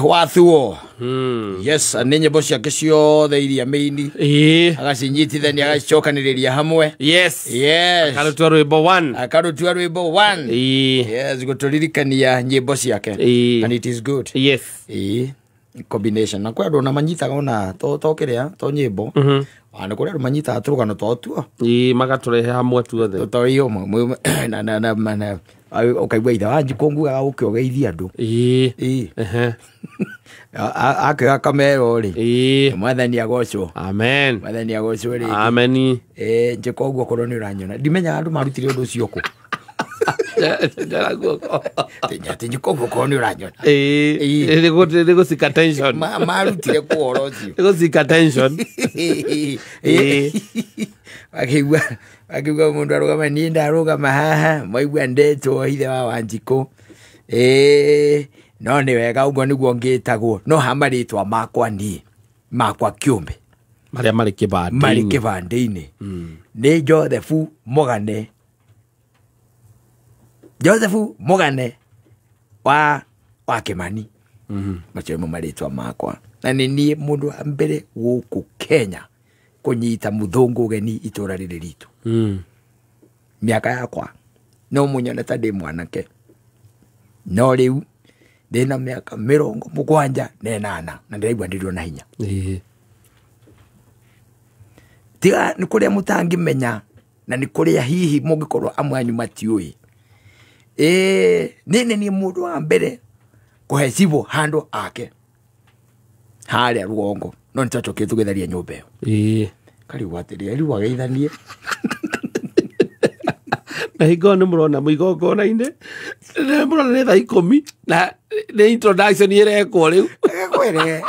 Wathuo. Yes, nĩ nyĩmbo ciake ciothe iria mĩini. Agacinyitithania, agacicokanĩrĩria hamwe. Yes. Akarutua rwĩmbo one. Akarutua rwĩmbo one. Yes, gũtũririkania nyĩmbo ciake. And it is good. Ĩĩ, combination na kwĩ andũ ona manyitaga ona to kĩrĩa to nyĩmbo. Nĩ kũrĩ andũ manyitaga tũrũgano to tuo. Ĩĩ, magatũrehe hamwe tuothe. To iyo na ũkaigua ithe wa Njikũ ngugaga ũke ũgeithie andũ. Ĩĩ. Akĩoya kamero rĩ. Mwathani agocwo. Amen. Mwathani agocwo rĩngĩ. Ameni. Ĩĩ, Njĩka ũguo okorwo nĩ ũranyona. Ndimenyaga andũ marutire ũndũ ũcio kũ. Njara guoko. Atĩ Njĩka ũguo okorwo nĩ ũranyona. Ĩĩ. Nĩ gũcika tension. Marutire kũ ũhoro ũcio? Nĩ gũcika tension. Ĩĩ. Akĩigua mũndũ arũgama, niĩ ndarũgama haha, mwaigua ndetwo ithe wa Wanjikũ. Ĩĩ, no nĩ wega ũguo nĩguo ngĩtagwo. No ha marĩtwa makwa niĩ, makwa kĩũmbe. Marĩa marĩ kĩbandĩ-inĩ. Marĩ kĩbandĩ-inĩ. Nĩ Joseph Mũgane. Joseph Mũgane wa Kĩmani. Macio nĩmo marĩtwa makwa. Na nĩ niĩ mũndũ wa mbere gũkũ Kenya kũnyita mũthũngũ ũgeni itũra rĩrĩ ritũ. Mĩaka yakwa no mũnyone ta ndĩ mwanake, no rĩu ndĩna mĩaka 78 na ndĩraigua ndĩrĩ na hinya. Tiga nĩ kũrĩa mũtangĩmenya na nĩ kũrĩa hihi mũngĩkorwo amwe anyu matiũĩ. Nĩ niĩ mũndũ wa mbere kũhe cibũ handũ ake harĩa rũgongo, no nĩtwacokire tũgĩtharia nyũmba ĩyo. Kariu atĩrĩ, rĩu ageithanie. Na hingo nĩ mũrona mũigongona-inĩ, nĩ mũrona nĩ thaa 10 na nĩ introduction ĩrekwo rĩu. Kwere.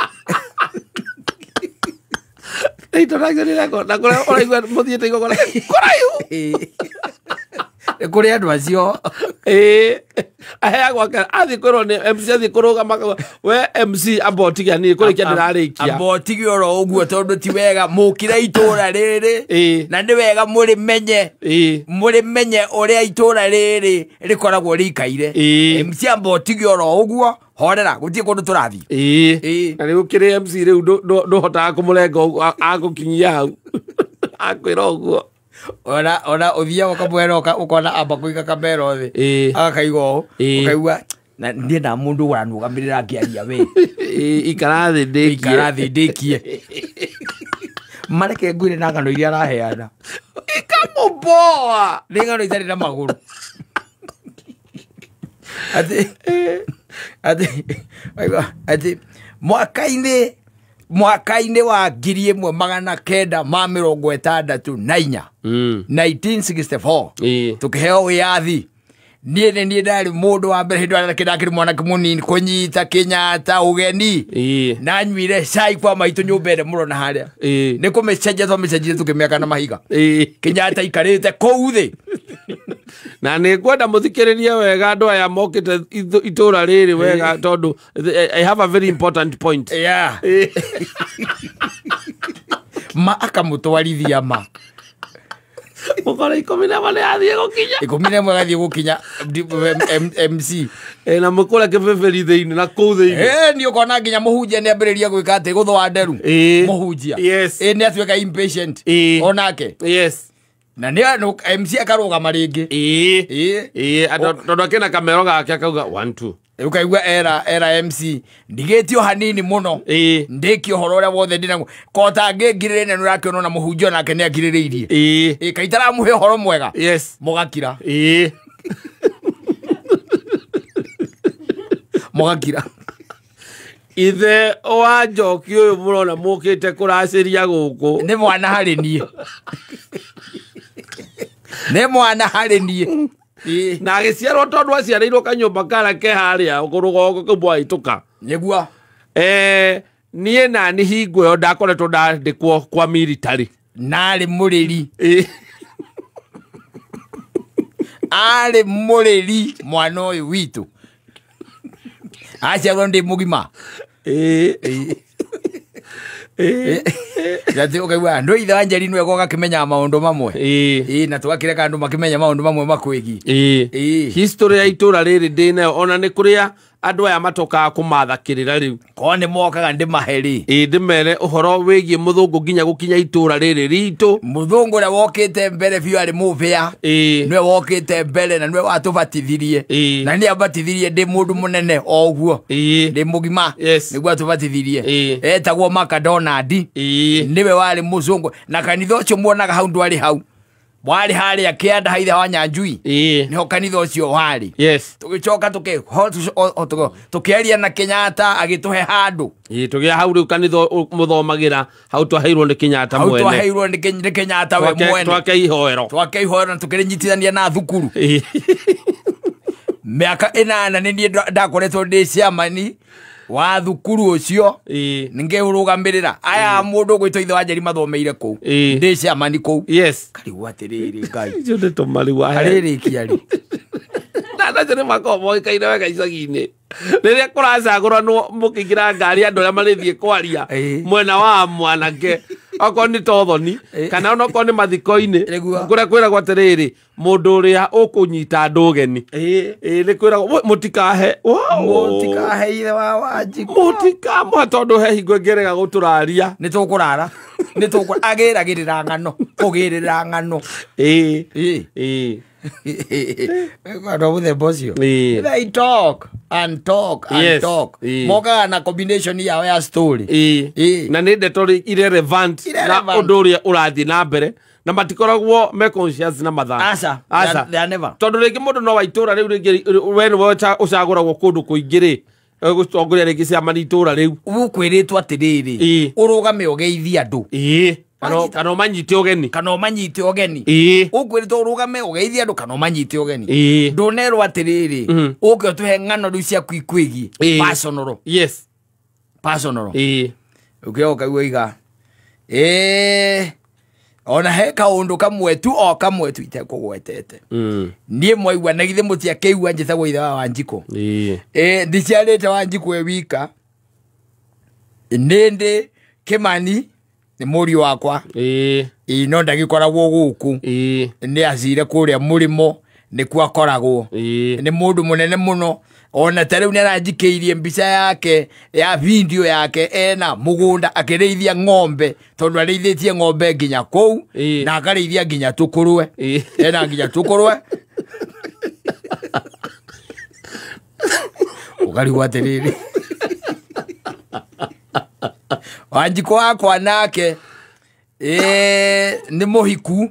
Nĩ introduction ĩrekwo na kũrĩa ũraigua mũthiĩte igongona kũraihu. Nĩ kũrĩ andũ acio. Ĩĩ. Aheagwo athiĩ kwĩrwo nĩ MC, athiĩ kũrũgama akauga, we MC amba ũtige niĩ kũrĩkia ndĩrarĩkia. Amba ũtige oro ũguo tondũ ti wega mũkire itũra rĩrĩ. Na nĩ wega mũrĩmenye. Mũrĩmenye ũrĩa itũra rĩrĩ rĩkoragwo rĩikaire. MC amba ũtige oro ũguo, horera, gũtirĩ kũndũ tũrathiĩ. Na rĩu kĩrĩ MC rĩu ndũhotaga kũmũrenga ũguo, agũkinyia hau. Akwĩra ũguo. Ona ũthiaga ũkamwĩra ũkona amba kũiga kamero thĩ. Agakaiga ũũ, ũkaigua, na niĩ na mũndũ ũranũgamĩrĩra ngĩaria we. Ikara thĩ ndĩkie. Ikara thĩ ndĩkie. Mareke ngwĩre na ng'ano iria araheana. Ikamũboa. Nĩ ng'ano itarĩ na magũrũ. Atĩ, waigua, atĩ, mwaka-inĩ wa 1964. 1964. Tũkĩheo wĩyathi. Niĩ nĩ niĩ ndarĩ mũndũ wa mbere hĩndĩ ĩrĩa ndakĩrĩ mwanake mũnini kũnyita Kenyatta ũgeni. Na nyuire cai kwa maitũ nyũmba ĩrĩa mũrona harĩa. Nĩ kũmĩcenjia twamĩcenjirie tũkĩmĩaka na mahiga. Kenyatta aikarĩte kũu thĩ. Na nĩ ngwenda mũthikĩrĩrie wega andũ aya mokĩte itũra rĩrĩ wega tondũ I have a very important point. Ma akamũtwarithia ma. Mũkore 11 nĩ athiĩ gũkinya. 11 agathiĩ gũkinya MC. Na mũkũre kĩbĩbĩri thĩinĩ na kũu thĩinĩ. Nĩ ũkona nginya mũhunjia nĩ ambĩrĩria gwĩka atĩ gũthũa nderu. Mũhunjia. Nĩ atuĩka impatient. Onake. Na nĩ MC akarũgama rĩngĩ. Tondũ akĩna kamero gake akauga 1 2. Ũkaigua era MC ndigĩtio hanini mũno. Ndĩkie ũhoro ũrĩa wothe ndĩnaguo. Kota ngĩngirĩrĩria na nĩũrakĩona ona mũhunjia onake nĩakirĩrĩirie. Kaĩ itaramũhe ũhoro mwega? Mũgakira. Mũgakira. Ithe wa Njoki ũyũ mũrona mũkĩte kũracĩria gũkũ. Nĩ mwana harĩ niĩ. Nĩ mwana harĩ niĩ. Na agĩciarwo tondũ aciarĩirwo kanyũmba karĩa ke harĩa rũgongo kau mwahĩtũka. Nĩguo. Niĩ na nĩ hingo ĩyo ndakoretwo ndandĩkwo kwa military. Narĩ mũrĩri. Arĩ mũrĩri mwana ũyũ witũ. Aciarwo ndĩ mũgima. Atĩ ũkaigua andũ ithe wa Njeri nĩwe ũgakĩmenya maũndũ mamwe. Na tũgakĩreka andũ makĩmenya maũndũ mamwe makwĩgiĩ. History ya itũra rĩrĩ ndĩnayo ona nĩ kũrĩa Andũ aya matokaga kũmathakĩrĩra rĩu. Korwo nĩ mokaga ndĩmahe rĩ. Ĩ ndĩmere ũhoro wĩgiĩ mũthũngũ nginya gũkinya itũra rĩrĩ ritũ. Mũthũngũ ũrĩa wokĩte mbere biũ arĩ mũbĩa. Nĩwe wokĩte mbere na nĩwe watũbatithirie. Na nĩ abatithirie ndĩ mũndũ mũnene o ũguo. Ndĩ mũgima. Nĩguo atũbatithirie. Etagwo McDonald. Nĩwe warĩ mũzũngũ. Na kanitha ũcio muonaga hau ndwarĩ hau. Warĩ harĩa kĩanda haithe wa Nyanjui. Nĩho kanitha ũcio warĩ. Tũgĩcoka tũkĩaria na Kenyatta agĩtũhe handũ. Tũgĩa hau rĩu kanitha mũthomagĩra hau twaheirwo nĩ Kenyatta mwene. Hau twaheirwo nĩ Kenyatta we mwene. Twake ihoero. Twake ihoero na tũkĩrĩnyitithania na thukuru. Mĩaka 8 nĩ niĩ ndakoretwo ndĩ chairman wa thukuru ũcio. Nĩngĩũrũgamĩrĩra. Aya mũndũ ũgwĩtwo ithe wa Njeri mathomeire kũu. Ndĩ chairman kũu. Karigwo atĩrĩrĩ Ngai. Icio ndeto marigwo ahe. Arĩrĩkia rĩ. Na nacio nĩ makoragwo moĩkaine wega icagi-inĩ. Rĩrĩa kũracagũranwo mũkĩingĩra ngari andũ arĩa marĩthiĩ kwaria mwena wa mwanake okorwo nĩ tothoni kana onokorwo nĩ mathiko-inĩ kũrĩa kwĩragwo atĩrĩrĩ mũndũ ũrĩa ũkũnyita andũ ũgeni. Nĩ kwĩragwo mũtikahe. Mũtikahe ithe wa Wanjikũ. Mũtikamũhe tondũ he hingo ĩngĩrega gũtũraria. Nĩ tũkũrara. Nĩ tũkũrara. Agĩragĩrĩra ng'ano. Kũgĩrĩra ng'ano. Andũ a mũthemba ũcio. They talk and talk and talk. Mokaga na combination yao ya story. Na nĩ ndeto irrelevant na ũndũ ũrĩa ũrathiĩ na mbere na matikoragwo me conscious na mathaa. Aca. They are never. Tondũ rĩngĩ mũndũ no wa itũra rĩu rĩngĩ we nĩwe ũcagũragwo kũndũ kũingĩ rĩ gũtongoria rĩngĩ ciama nĩ itũra rĩu. Ũkwĩrĩtwo atĩrĩrĩ ũrũgame ũgeithie andũ. Kana ũmanyite ũgeni. Kana ũmanyite ũgeni. Ũkwĩrĩtwo ũrũgame ũgeithie andũ kana ũmanyite ũgeni. Ndũnerwo atĩrĩrĩ ũke ũtũhe ng'ano rĩu ciaku ikwĩgiĩ. Personal. Personal. Ũkĩoka ũiga. Ona he kaũndũ kamwe tu o kamwe tu itekũgwetete. Niĩ mwaigua na githĩ mũtiakĩigua njĩtagwo ithe wa Wanjikũ. Ndiciarĩte Wanjikũ e wika. Nĩndĩ Kĩmani nĩ mũriũ wakwa. No ndagĩkoragwo gũkũ. Nĩ acire kũrĩa mũrĩmo nĩkuo akoragwo. Nĩ mũndũ mũnene mũno. Ona ta rĩu nĩ aranjikĩirie mbica yake ya video yake ena mũgũnda akĩrĩithia ng'ombe tondũ arĩithĩtie ng'ombe nginya kũu na akarĩithia nginya tũkũrwe. Ena nginya tũkũrwe. Ũkarigwo atĩrĩrĩ. Wanjikũ wakwa nake nĩ mũhiku.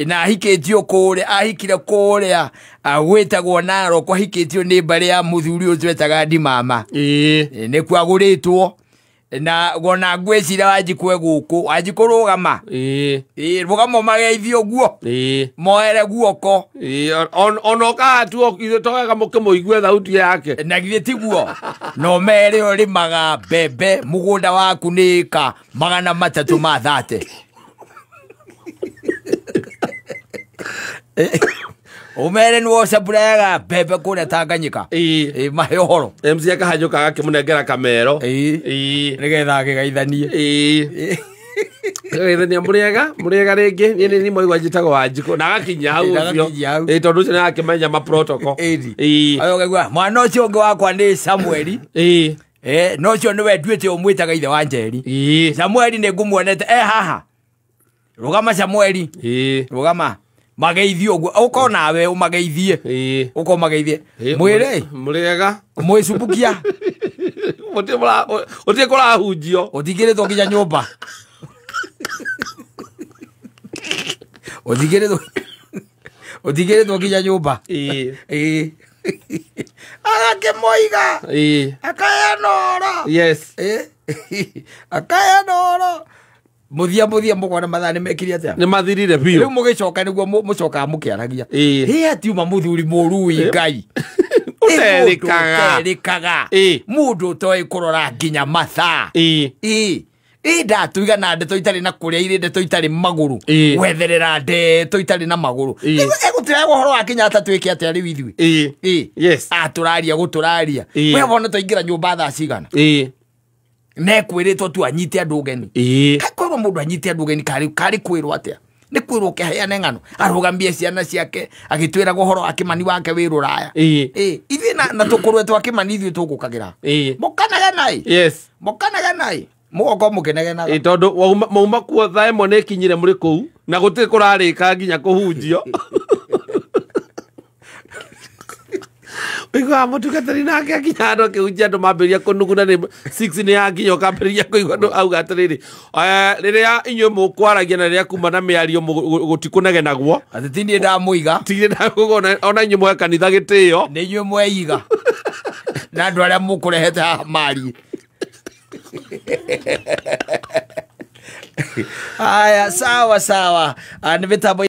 Na ahikĩtio kũrĩa, ahikire kũrĩa gwĩtagwo Narok, ahikĩtio nĩ mbarĩ ya mũthuri ũcio wetaga Ndimama. Nĩkuo agũrĩtwo. Na wona ngwĩciria Wanjikũ e gũkũ. Wanjikũ rũgama. Rũgama ũmageithie ũguo. Moere guoko. Ona ũkaga tu ithuĩ twagaga mũkĩmũigue thauti yake. Na githĩ tiguo. Na ũmere ũrĩmaga mbembe mũgũnda waku nĩ ĩka 330. Ũmere nĩwe ũcaburaga mbembe kũrĩa Tanganyika. Mahe ũhoro. MC akahanyũka agakĩmũnengera kamero. Nĩgetha akĩgeithanie. Geithania mũrĩega, mũrĩega rĩngĩ. Niĩ nĩ mwaigua njĩtagwo Wanjikũ. Na agakinyia hau ũcio. Tondũ ũcio nĩarakĩmenya ma protocol. Ũkaigua mwana ũcio ũngĩ wakwa nĩ Samueli. No ũcio nĩwe nduĩte ũmwĩtaga ithe wa Njeri. Samueli nĩ ngũmuonete e haha. Rũgama Samueli. Rũgama. Mageithie ũguo. Ũkorwo nawe ũmageithie. Ũkorwo ũmageithie. Mwĩre. Mũrĩega. Mwĩcumbukia. Gũtirĩ kũrahunjio. Ũtingĩrĩtwo nginya nyũmba. Ũtingĩrĩtwo nginya nyũmba. Agakĩmũiga. Akaheana ũhoro. Akaheana ũhoro. Mũthia mũkona mathaa nĩ mekire atĩa? Nĩ mathirire biũ. Rĩu mũgĩcoka nĩguo mũcokaga mũkĩaragia. Hĩ atiuma mũthuri mũru ĩ Ngai. Ũterĩkaga. Mũndũ ũtoĩ kũrora nginya mathaa. Ndatuiga na ndeto itarĩ na kũrĩa irĩ ndeto itarĩ magũrũ. Gwetherera ndeto itarĩ na magũrũ. Egũtũraga ũhoro wa Kenyatta twĩke atĩa rĩu ithuĩ? Atũraria gũtũraria. We wona twaingĩra nyũmba thaa cigana? Nekwĩrĩtwo tu anyite andũ ũgeni. Kwĩrwo mũndũ anyite andũ ũgeni karĩ kwĩrwo atĩa? Nĩ kwĩrwo kĩheane ng'ano arũgamie ciana ciake agĩtwĩraga ũhoro wa Kĩmani wake wĩ rũraya. Ithuĩ na tũkũrwe twa Kĩmani ithuĩ tũgũkagĩra. Mũkanegenai. Yes. Mũkanegenai. Mũgokorwo mũkĩnegenaga. Tondũ mauma kuo thaa ĩmwe nĩ ĩkinyire mũrĩ kũu na gũtirĩ kũrarĩka nginya kũhunjio. Ũiguaga mũtungatĩri nake akinya handũ akĩhunjia andũ mambĩrĩria kũnuguna nĩ 6 nĩ yakinya ũkambĩrĩria kũigua andũ auga atĩrĩrĩ, rĩrĩa inyuĩ mũkwaragia na rĩrĩa kuma na mĩario gũtikũnegenagwo. Atĩ ti niĩ ndamũiga. Ti niĩ ndamũiga, ona inyuĩ mũhe kanitha gĩtĩo. Nĩ inyuĩ mweiga. Na andũ arĩa mũkũrehete haha marie. Aya, sawa sawa. Nĩ mĩtambo